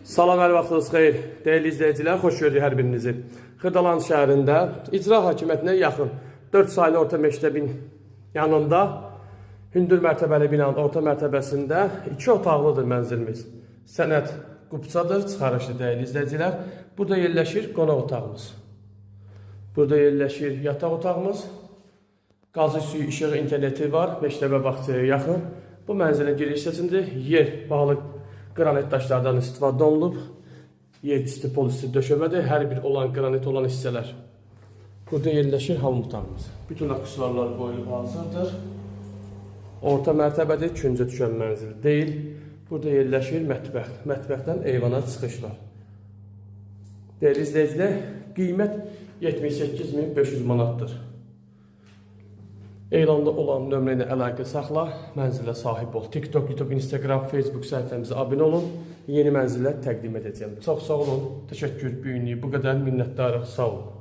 Salam, hər vaxtınız xeyir. Dəyərli izləyicilər, xoş gördük hər birinizi. Xırdalan şəhərində icra hakimiyyətinə yaxın 4 saylı orta məktəbin yanında hündür mərtəbəli binanın orta mərtəbəsində 2 otaqlıdır mənzilimiz. Sənəd qupçadır, çıxarışlı, dəyərli izləyicilər. Burada yerləşir qonaq otağımız. Burada yerləşir yataq otağımız. Qazı, suyu, işığı, interneti var. Məktəbə, bağçaya yaxın. Bu mənzilin giriş hissəsində yer bahalı qranit daşlardan istifadə olunub. Yer isti pol üstü döşəmədir. Hər bir olan qranit olan hissələr. Burada yerləşir hamam otağımız. Bütün aksesuarlar qoyulub hazırdır. Orta mərtəbədir, küncə düşən mənzil deyil. Burada yerləşir mətbəx. Mətbəxdən eyvana çıxış var. Dəyərli izləyicilər, qiymət 78.500 manatdır. Elanda olan nömrə ilə əlaqə saxla, mənzilə sahib ol. TikTok, YouTube, Instagram, Facebook səhifəmizə abunə olun. Yeni mənzillər təqdim edəcəyəm. Çox sağ olun. Təşəkkür, bu günlük bu qədər. Minnətdarıq. Sağ olun.